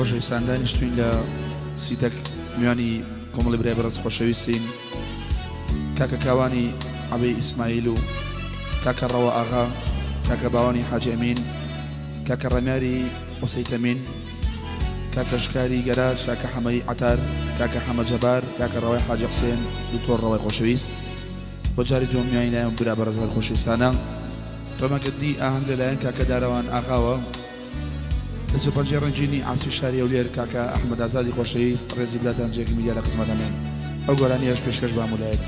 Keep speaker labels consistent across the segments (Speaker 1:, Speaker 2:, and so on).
Speaker 1: خۆشەویستان دانیشتوین لە سیتەک میوانی کۆمەڵی برای بەڕێز خۆشەویستین کاکە کاوانی عەبەی ئیسماعیل و کاکە ڕەوە ئاغا کاکە باوانی حاجی ئەمین کاکە ڕەمیاری قوسەی تەمین کاکە شکاری گەراج کاکە حەمەی عەتار کاکە حەمە جەبار کاکە ڕەوای حاجی حسێن دکتۆر ڕەوای خۆشەویست بۆ جاری دووەم میوانی لای ئەم برا بەڕێزە خۆشەویستانە تۆمارکردنی ئاهەنگ لەلایەن کاکە دارەوان ئاغاوە دەست و پەنجەی ڕەنگینی عاسی شاری هەولێر کاکە ئەحمەد ئازادی خۆشەویست ڕێزی براتان جێگری میدیا لە خزمەت ئەمێن ئەو گۆرانیەش پێشکەش بە هەموو لایەک.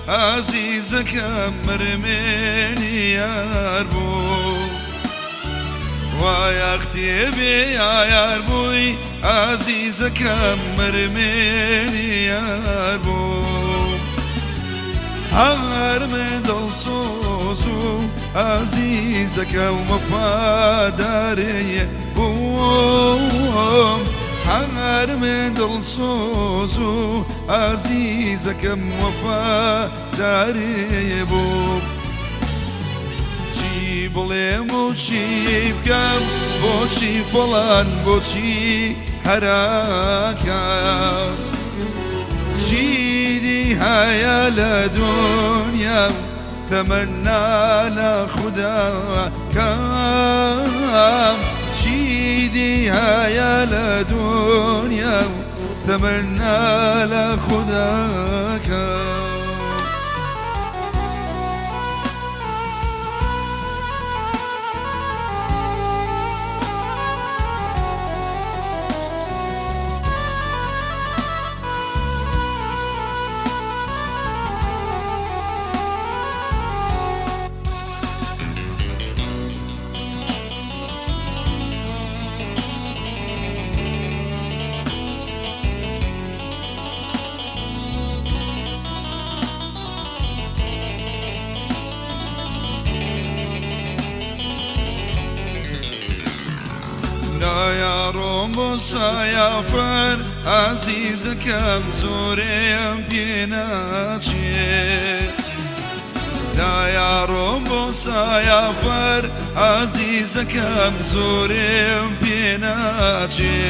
Speaker 2: ئازیزەکەم مرمێنی یار بوو وایەختێ بێ یار بووی ئازیزەکەم مرمێنی یار بوو هەر من دڵسۆز و ئازیزەکەم وەفادارێ بووم هەر من دڵسۆز و ئازیزەکەم وەفادارێ بووم چی بڵێم و چی بکەم بۆچی فڵان بۆچی هەراکە چیدی هەیە لە دنیا تەمەنا لە خودا کەم چیدی هەیە لە دنیا تەمەنا لە خودا کەم. نایا ڕۆم بۆ سایافەر ئازیزەکەم زۆرێم پێ ناچێ نایا ڕۆم بۆ سایافەر ئازیزەکەم زۆرێم پێ ناچێ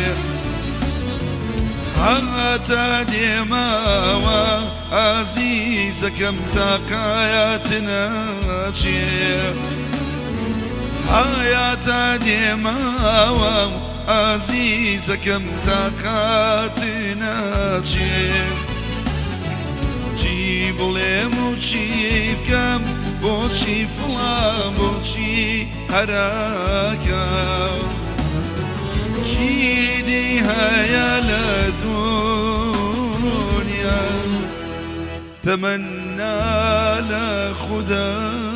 Speaker 2: هەتا دێماوە ئازیزەکەم تاقایەت ناچێ هەیاتا دێماوە ئازیزەکەم تاقات ناچێ چی بڵێم و چی بکەم بۆچی فڵان بۆچی هەراکە چیدی هەیە لە دنیا تەمەنا لە خودا.